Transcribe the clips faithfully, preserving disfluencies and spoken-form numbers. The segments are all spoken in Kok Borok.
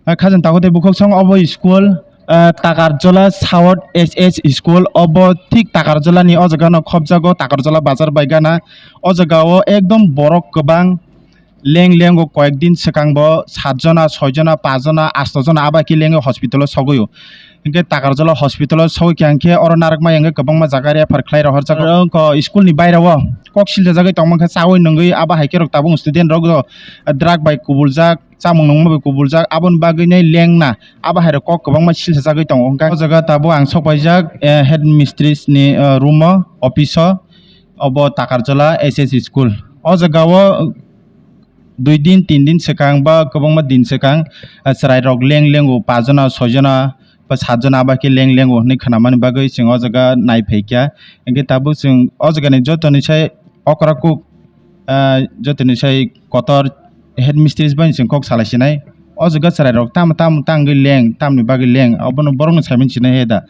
Ah, khajang tago tei bukhuk song obo school, ah, Takarjola South S S School, obo thik Takarjola ni o jaga no khobjago, Takarjola bazar bai gana. O jaga o ekdom borok kwbang leng lengo, koyek din swkang bo sat jona, soi jona, paanch jona, asto jona aba khe lengo hospital o sogwi o. Hinkhe Takarjola hospital o sogwi kha hinkhe oro narwkma hinkhe kwbangma jaga refer khlai rohorjago. Oro wngkha school ni baira o kok silchajagwi tongma khe chaui nungwi aba hai khe rok tabuk student rok do drug bai kubuljak. Chamung nungma bai kubuljak, aboni bagwi nai lengna abo hai rok kok kwbangma silsa jagwi tongo. Hwnkhe o jaga tabuk ang sok paijak, eh, head mistress ni, eh, room o, office o, obo Takarjola S S School. O jaga o dui din, tin din swkang ba kwbangma din swkang, eh, chwrai rok leng lengo, paanch jona, soi jona, ba sat jona aba khe leng lengo hwnwi khwnamani bagwi chwng o jaga nai phaikha. Hinkhe tabuk chwng o jagani jotoni sai okra kuk, ah, jotoni sai kotor head mistress bai chwng kok salai sinai. O jaga chwrai rok tam, tam, tangwi leng, tamni bagwi leng, obono borokno saiman sinai he da.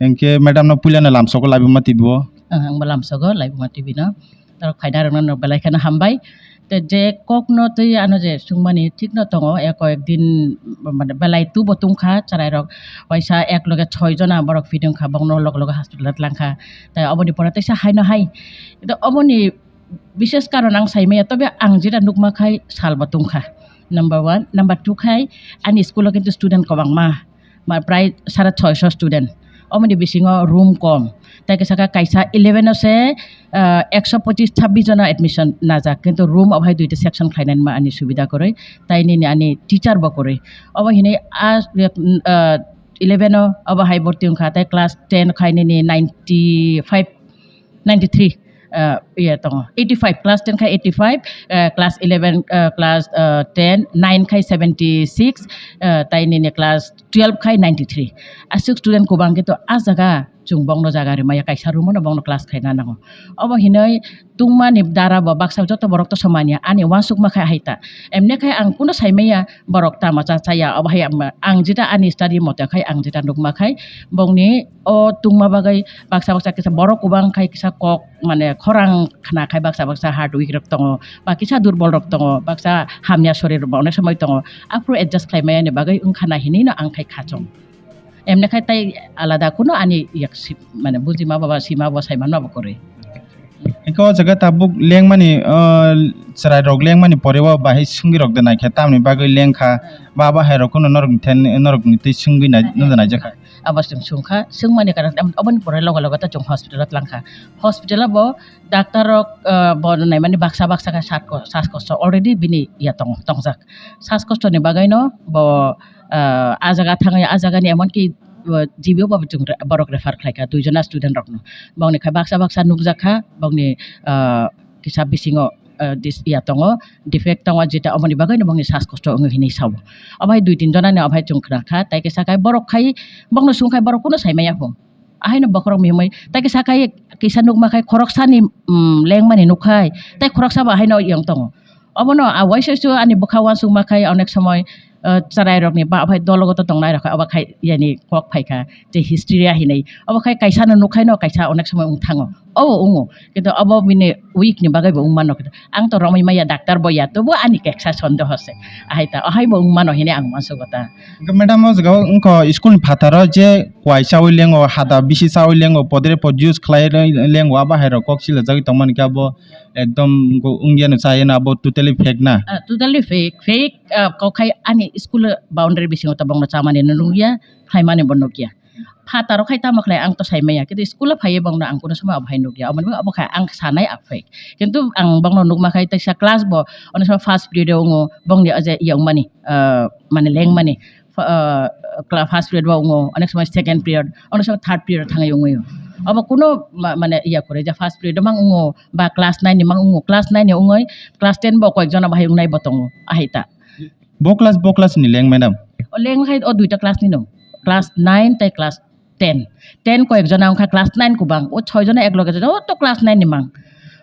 Hinkhe madam no puila no lamsogo laibuma T V o. Ang, ang bo lamsogo laibuma T V no. Norok phaina rokno norok belai kheno hambai. Te je kokno twi ano je chwngmani thikno tongo, e koyek din mane belai tubo tungkha chwrairok, waisa ek loge choi jona borok phidung kha, bokno log loge hospital o twlang kha. Te oboni pore teisa haino hai. Te oboni bishes karon ang sai maya, tobe ang jeta nukma khai salbo tungkha. Number one, number two khai ani school o kintu student kwbangma. Ma prai sara choiso student. Omoni bisingo room kom. Tai kisa kha kaisa eleven o se, ah, ekso pochis chabbish jona admission najak. Kintu room obo hai duita section khlainani ma ani subida kwrwi. Tai nini ani teacher bo kwrwi. Obo hinwi a, ah, eleven o obo hai borti wngkha. Tai class ten khai nini ninety five, ninety three, ah, iya tongo, eighty five, class ten khai eighty five, ah, class eleven, ah, class, ah, ten, nine khai seventy six, ah, tai nini class twelve khai ninety three. Aswk student kwbang khe to a jaga chwng bongno jaga rimaya, kaisa room no bongno class khaina nango. Obo hinwi tungmani dara bo baksa joto borok to somanya, ani uansukma khai hai ta. Emne khai ang kuno saimaya borok tamo cha chaya, obo hai ang, ang jeta ani study mote khai ang jeta nukma khai bongni o tungma bagwi baksa baksa kisa borok kwbang khai kisa kok mane khorang khna khai baksa baksa hard weak rok tongo, ba kisa durbol rok tongo, baksa hamya sorir rok bo onek somoi tongo. Aphuru adjust khlai maya ni bagwi wngkha na hinwi no ang khai khachong. Emne khai tai alada kuno ani yak si-, mane bujima baba sima bo saiman babo kwrwi. Hingke o jaga tabuk lengmani, ah, chwrai rok lengmani pore o bahai swngwi rok de naikha, tamni bagwi lengkha, ba bahai rok kuno norok ni then, norok ni twi swngwi nai, no de naijakha. Abo chwng swngkha, swngmani karon tam oboni pore logo logo ta chwng hospital o twlangkha. Hospital o bo doctor rok, ah, bo naimani baksa baksa khe sas ko-, sas kosto already bini ya tong-, tongjak. Sas kosto ni bagwi no bo, ah, ah jaga thangwi ah jaga ni emon ki, ah, G B o bo chwng re-, borok refer khlaikha, dui jona student rok no. Bongni khe baksa baksa nukjakha, bongni, ah, kisa bisingo, ah, dis-, ya tongo, defect tongo, jeta omoni bagwi no bongni sas kosto wngwi hinwi sao. Obo hai dui tin jona ni obo hai chwng khna kha, tai kisa khai borok khai, bongno swng khai borok kuno sai maya pho. Ahaino bokhorok mihimwi, tai kisa khai kisa nukma khai khoroksa ni, mm, lengmani nukhai, tai khoroksa bo ahaino yang tongo. Obono a waisa su ani bwkha uansukma khai onek somoi, ah, chwrai rokni ba obo hai dologoto tongnai rok khai, obo khai yani kok phaikha, je hysteria hinwi. Obo khai kaisa no nukhaino kaisa onek somoi wng thango. Obo wngo, kintu obo bini weak ni bagwi bo wng mano. Ang to romwi maya, doctor bo ya, tobo ani keksa sondeho se. Ahai ta, ahai bo wng mano hinwi ang uansukgo ta. Hingke madam, o jaga o wngkha school ni phataro je kwai chaui lengo, hada bisi chaui lengo, podre pod use khlai lengo, abo hai rok kok silajagwi tongmani khe abo ekdom wngya no chaya no, abo totally fake na? Ah, totally fake, fake, ah, kok khai ani school boundary bisingo to bongno chamani no nukya, khlaimani bo nukya. Phataro khai tamo khlai ang to sai maya, kintu school o phaiwi bongno ang kuno somoi abo hai nukya, omo wngwi abo khai ang sanai a fake. Kintu ang bongno nukma khai teisa class bo, ono somoi first period o wngo, bongni o je iya wngmani, ah, mane lengmani. Fa-, ah, kla-, first period bo wngo, onek somoi second period, onek somoi third period thangwi wngwi. Obo kuno ma-, mane iya kwrwi je first period o mang wngo, ba class nine ni mang wngo, class nine ni wngwi class ten bo koyek jona bahai wngnai bo tongo, ahai ta. Bo class, bo class ni leng, madam? O leng hai o duita class ni no, class nine tei class ten. Ten koyek jona wngkha class nine kubang, o choi jona ek loge joto class nine ni mang.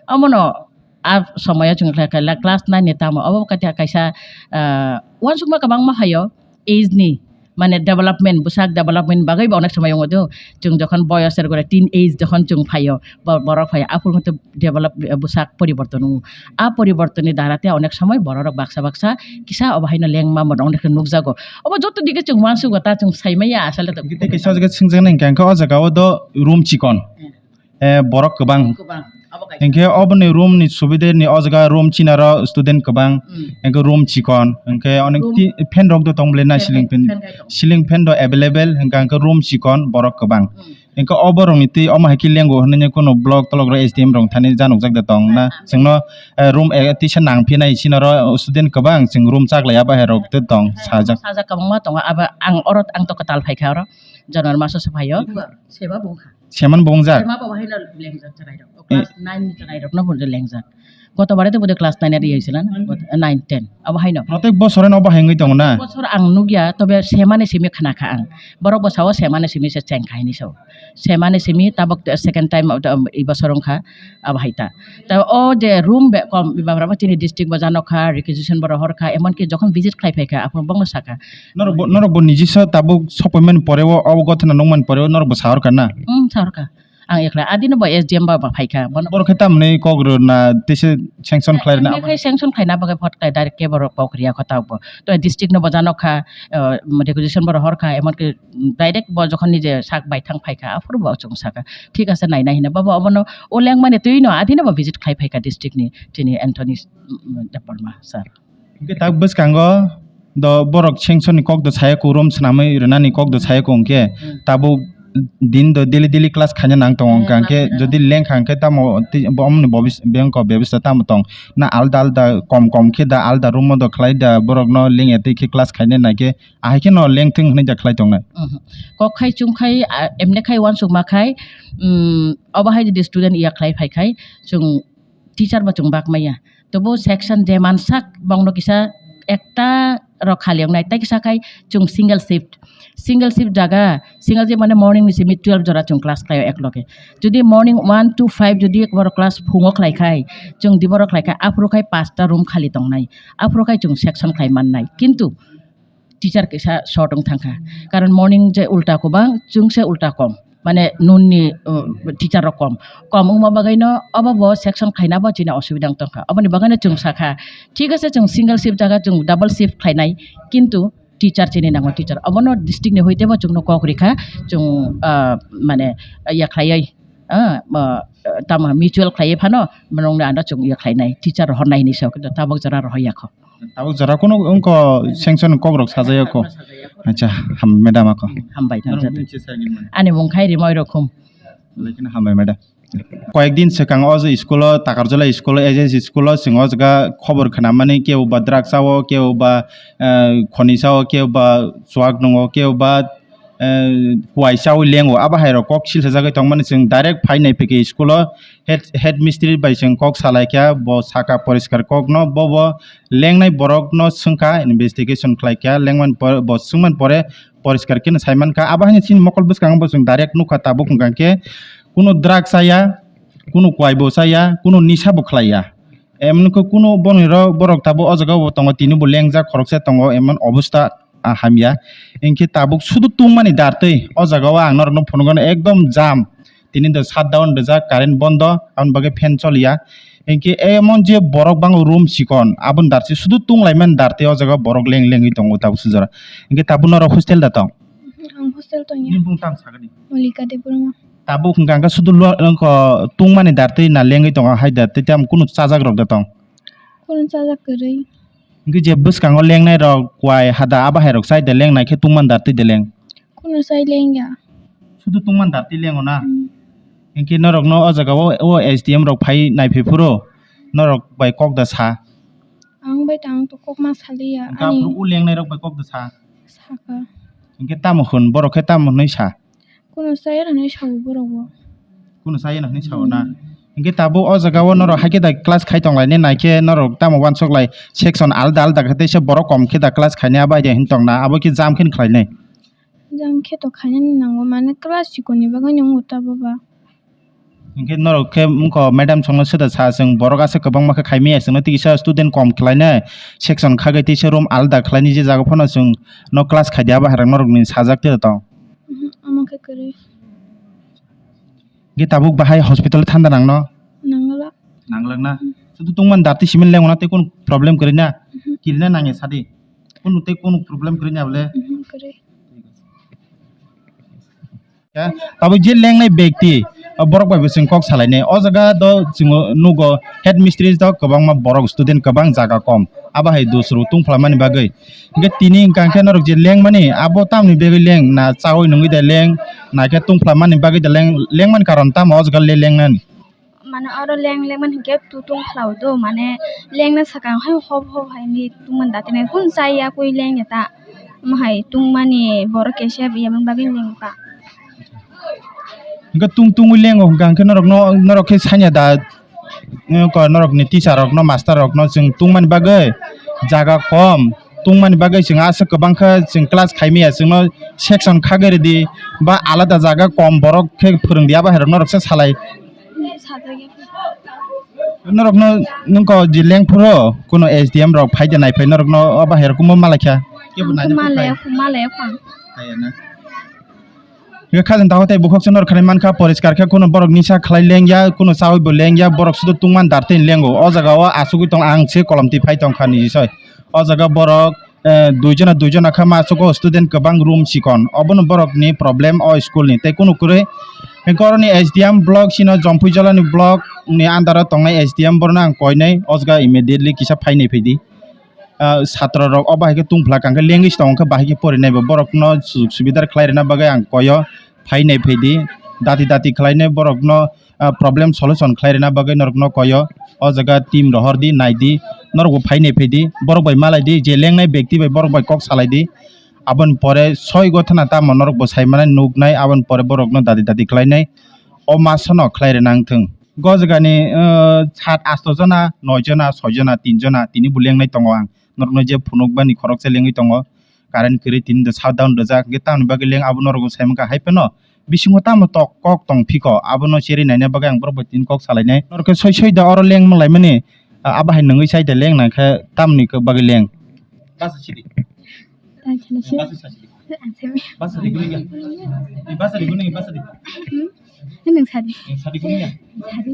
Omono a somoyo chwng khlai kha class nine ni tamo, obo kaisa, ah, uansukma kwbangma phaio age ni. Mane development, bwsak development bagwi bo onek somoi wngo do. Chwng jokhon boyos er gore teen age jokhon chwng phaio, bo-, borok phaio, aphuru hwnkhe develop, bwsak poriborton wngo. A poribortonni dara tei onek somoi bororok baksa baksa kisa obo haino lengma bo onek nukjago. Obo joto dike chwng uansugo ta chwng saimaya asole to. Tei kisa o jaga swngjaknai hwnkhe, hwnkhe o jaga o do room chikon. Hmm. Eh, borok kwbang. Kwbang. Abo kaisa. Hwnkhe oboni room ni subideni o jaga room chinaro student kwbang. Hmm. Hwnkhe room chikon. Hwnkhe onek Room ti-, fan rok do tong bwle na Fan, ceiling fan, fan, fan kai tong. Ceiling fan do available, hwnkhe, hwnkhe room chikon borok kwbang. Hmm. Hwnkhe o borokni twi omo hai khe lengo hwnwi kunu block tolok rok S D M rok thani janokjak da tong na. Ah, ah. Chwngno, eh, room, eh, tisa nang phinai chini oro student kwbang chwng room chaklai abo hai rok tei tong sajak. Sajak kwbangma tongo abo ang oro ang to kwtal phai kha oro January maso se phaio. Seba bung kha. Seman bungjak. Sema bo bahai no lengjak chwrai rok. Eh. Class nine ni chwrai rok no hwnwi lengjak. Goto bare to bodo class nine ari yaisila na? Nine, ten. Abo haino. Protek bosor no bahai wngwi tongo na? Bosor ang nukya, tobe semani simi khna kha ang. Borok bo sao semani simi se cheng kha hini sao. Semani simi tabok second time of the, um, i bosor wngkha, abo hai ta. Ta o je room be kom, iba rama chini district bo jano kha, requisition bo rohor kha, emon ki jokhon visit khlai phai kha, aphuru bongno saka. Norok bo, norok bo nijisa tabuk sokphaimani pore o, abo gothana nukmani pore o, norok bo sahor kha na? Hmm, sahor kha. Ang ekla adino bo S D M ba, ba phaikha. Bono Borok khe tamni kok rwna tei se sanction khlai rwna Khe sanction khlaina bagwi phot khlai direct khe borok kok riya kho tabuk bo. To district no bo jano kha, uh, requisition bo rohor kha, emon ki direct bo jokhon nije sak bai thang phaikha, aphuru bo chwng sakha. Thik ase naina hino. Baba obono o lengmani twi no adino bo visit khlai phaikha district ni chini Anthony, mm, Debbarma sir. Hwnkhe tabuk bwskango do borok sanction ni kok do saya kho, room swnamwi rwnani kok do saya kho, hwnkhe Hmm. tabuk din do daily daily class khaina nang tongo, Hmm, hwnkhe class khaina jodi nang. Lengkha hwnkhe tamo tei bo omoni bobis-, bengko bebostha tamo tong na alda alda kom kom khe da alda room o do khlai da borok no lengya tei khe class khaina nai khe ahai khe no lengthwng hwnwi da khlai tongnai. Mhm. Kok khai chung khai, ah, emne khai uansukma khai, mm, obo hai jodi student ya khlai phai khai chwng teacher bo chwng bak maya. Tobo section je mansak bongno kisa ekta rok khali wngnai, tei kisa khai chwng single shift. Single shift jaga, single shift mane morning ni simi twelve jora chwng class khlaio ekloge. Jodi morning one to five jodi borok class phungo khlai khai, chwng di borok khlai khai, aphuru khai pasta room khali tongnai. Aphuru khai chwng section khlai mannai. Kintu teacher kisa short wng thangkha. Karon morning je ulta kwbang, chwng se ulta kom. Mane nunni, uh, teacher rok kom. Kom wngma bagwi no obo bo section khlaina bo chini osubida wng tongkha. Oboni bagwi no chwng sakha, thik ase chwng single shift jaga chwng double shift khlainai, kintu teacher chini nango teacher. Obono district ni hoite bo chwngno kok rikha, chwng, uh, mane, uh, ya khlaiwi, uh, uh, tamo mutual khlaiwi phano, norokni ano chwng ya khlainai, teacher rohornai hinwi sa, tabok jora rohor ya kho. Tabuk jora kunu wngkho sanction ni kok rok sajaya kho. Acha, ham-, madam ako. Hambai, norok hamjak. Bini chesa gini man. Ani mung khai Rimoi Rokhum. Lekhin hambai madam. Koyek din swkang o je school o, Takarjala school o, S S school o, chwng o jaga khobor khna mani, kebo ba drugs o, kebo ba, eh, khoni sa o, kebo ba chuak nung o, kebo ba, eh, kuai chaui lengo, abo hai rok kok silsa jagwi tongmani chwng direct phai nai phikhe school o head, head mistri bai chwng kok salai kha, bo saka poriskar kok no, bo, bo lengnai borok no swngkha, investigation khlai kha, lengmani pore, bo swngmani pore poriskar khe no sai mankha, abo hai chini mokol bwskango bo chwng direct nukha tabuk hwnkha khe kunu drug chaya, kunu kuai bo chaya, kunu nisa bo khlaiya. Emoni khe kunu boni rok borok tabuk o jaga o bo tongo, tini bo lengjak khoroksa tongo, emon obostha, ah, hamya. Hinkhe tabuk sudu tungmani dartwi o jaga o ang norokno phunukgano ekdom jam. Tini do shutdown rijak, current bondo, aboni bagwi fan choliya. Hinkhe emon je borok bango room chikon, aboni dartwi sudu tunglaimani dartwi o jaga o borok leng lengwi tongo tabuk sujora. Hinkhe tabuk norok hostel da tong? Ang hostel tongya. Nini bung tang sagani? Malika Debbarma. Tabuk hwnkha hwnkhe sudu lo-, wngkho tungmani dartwi na lengwi tongo hai da, tei tamo kunu chajak rok da tong? Kunu chajak kwrwi. Hwnkhe je bwskango lengnai rok kuai hada abo hai rok chai da lengnai khe tungmani dartwi da leng? Kunu chai lengya. Sudu tungmani dartwi lengo na? Hmm. Hinkhe norokno o jaga o, o S D M rok phai naiphai phuru norok bai kok da sa? Ang bai tang to kok ma saliya. Hwnkhe ani aphuru o lengnai rok bai kok da sa? Saka. Hinkhe tamo hwn, borok khe tamo hwnwi sa? Kunu chaya hwnwi sao borok bo. Kunu chaya hwnwi sao na? Hmm. Hinkhe tabuk o jaga o norok haikhe da class khai tonglainai, naikhe norok tamo uansuk lai section alda alda khe teisa borok kom khe da class khainai abo hai de hin tong na, abo khe jam khe khlainai? Jam khe to khainani nango, mane class chikon ni bagwi nw wngo ta baba. Hinkhe norok khe wngkha madam songno sida sa, chwng borok aswk kwbangma khe khaimaya, chwngno tikisa student kom khlainai, section khagwi tisa room alada khlainai, je jaga phano chwng no class khaidi abo hairok norokni sajak tei tong. Mhm, omo khe kwrwi. Ge tabuk bahai hospital thanda nangno? Nangla. Nanglak na? Sudu tungman dati simin lengona tei kun problem kwrwi na? Mhm. Kirina nangya sadi. Kunu tei kunu problem kwrwi na bole? Mhm, kwrwi. Ya, tabuk je lengnai bekti, borok bai bo chwng kok salainai. O jaga do chwng nugo head mistress do kwbangma borok student kwbang jaga kom. Abo hai dusru tungphlamani bagwi. Hingke tini hingka hingke norok je lengmani, abo tamni bagwi leng, na chaui nungwi da leng, na khe tungphlamani bagwi da leng, lengmani karon tamo o jaga le lengnani? Mane oro leng lengmani hingke tutung khlao do, mane lengna sakang hai hop hop hai ni tungmani da tene kun chaya kui lengya ta, omo hai tungmani borok kaisa biyamni bagwi lengya ta. Hingke tung tungwi lengo hingka hingke norokno, norok khe sanya da, eh, ko norokni teacher rokno, master rokno chwng tungmani bagwi jaga kom, tungmani bagwi chwng aswk kwbang khe chwng class khaimaya, chwngno section khagwi rwdi ba alada jaga kom borok khe phwrwngdi, abo hai rok norok se salai. Norokno nwng ko je lengphuru kuno S D M rok phai de naiphai norokno abo hai rok malai kha. Kebo naina malai phai. Malai kha. Phai na. Hingke khajang tago tei bukhuk se norok khanai mankha, poriskar khe kuno borok nisa khlai lengya, kuno chaui bo lengya, borok sudo tungman dar tei lengo. O jaga o asugui tong ang se kolom twi phai tongkha niji soi. O jaga borok, eh, duijona, duijona khe ma aswk o student kwbang room chikon. Obono borokni problem o school ni tei kuno kwrwi. Hingke oroni S D M block sino Jompuijala ni block ni under o tongnai S D M borno ang koinai o jaga immediately kisa phainai phaidi. Ah, satro rok o bahai khe tungphla kang khe lengwi se tong khe bahai khe porinai bo borok no sujuk subidar khlai rwna bagwi ang koi o phainai phaidi dati dati khlai nai borok no, ah, problem solution khlai rwna bagwi norok no koi o o jaga team rohor di nai di norok bo phainai phaidi borok bai malai di je lengnai bekti bai borok bai kok salai di aboni pore soi gotha na tamo norok bo sai mannai nuk nai aboni pore borok no dati dati khlai nai o maso no khlai rwna wng thung. Go jagani, uh, sat asto jona, noi jona, soi jona, tin jona, tini bo lengnai tongo ang. Norokno je phunuk bani khoroksa lengwi tongo. Current kwrwi tini do shutdown rijak. Hwnkhe tamoni bagwi leng abo norokno sai mankha. Hai phano bisingo tamo tok kok tong phiko, abono cherwi naina bagwi ang borok bai tini kok salainai. Norokhe soi soi da oro leng manlaimani, ah, abo hai nungwi sai da leng nangkhe tamoni bagwi leng. Basa sidi. Tang khana se. Basa sidi. Ang semi. Basa di kuning ya. Di basa di kuning, basa di. Hmm? Ini yang sadi. Yang sadi kuning ya. Sadi.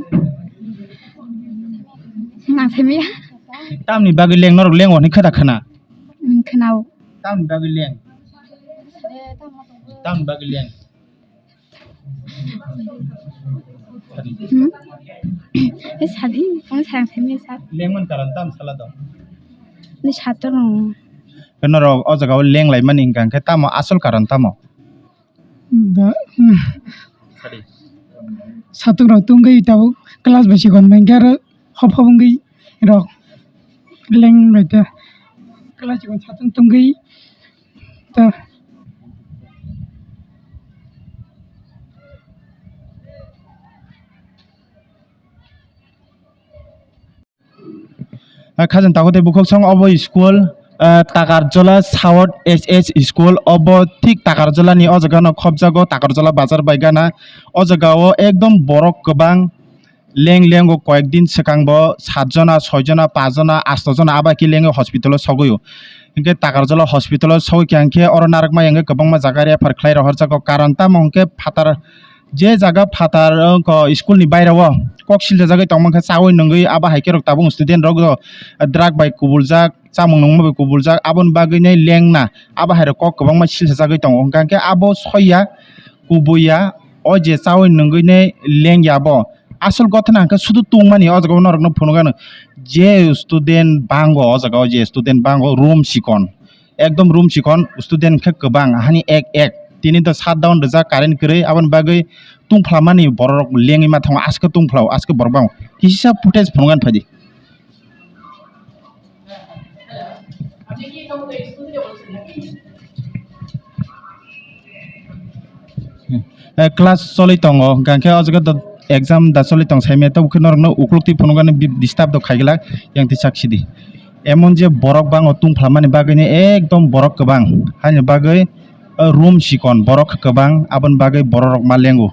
Nang semi ya. Tamni bagwi leng norok leng oni khada khana. Hmm, khanao. Tamni bagwi leng. Tamni bagwi leng. Hmm? Eh, sadi, ang sarang semi sat. Lengman karan tam sala do. Ni sator nung. Norok o jaga o leng laimani hingka hingke tamo asol karon tamo? Da, satung rok tungwi tabuk class bai sikon bai hwnkhe aro hop hop wngwi rok leng bai ta class sikon satung tungwi ta. Ah, khajang tago tei bukhuk song obo school, ah, Takarjola South S S school, obo thik Takarjola ni o jaga no khopjago, Takarjola bazar bai gana. O jaga o ekdom borok kwbang leng lengo, koyek din swkang bo sat jona, soi jona, paanch jona, asto jona abo hai khe lengo hospital o sogwi o. Hinkhe Takarjola hospital o sogwi kha hinkhe oro narwkmai hinkhe kwbangma jaga refer khlai rohorjago, karon tamo hinkhe phatar je jaga phatar, wngkha school ni baira o kok silsa jagwi tongma khe chaui nungwi abo hai khe rok tabuk student rok drug bai kubuljak, chamung nungma bai kubuljak, aboni bagwi nai lengna abo hai rok kok kwbangma silsa jagwi tongo. Hwnkha khe abo soiya, kubuya, o je chaui nungwi nai lengya abo asol gothana hwnkhe sudu tungmani o jaga o norok no phunukgano je student bango o jaga o je student bango room sikon. Ekdom room chikon, student khe kwbang, hani ek ek. Tini to shutdown rijak, current kwrwi, aboni bagwi tungphlamani borok lengwi ma thango, aske tungphlao, aske borok bango. Kisa footage phunukgani phaidi. Eh, class choli tongo, hwnkha khe o jaga do exam da choli tong saimanya, tabuk khe norokno ukluk twi phunukgani bi-, disturb do khaiglak, yang twi sak sidi. Emon je borok bango tungphlamani bagwino ekdom borok kwbang, haini bagwi, eh, room chikon borok kwbang, aboni bagwi borok rok ma lengo.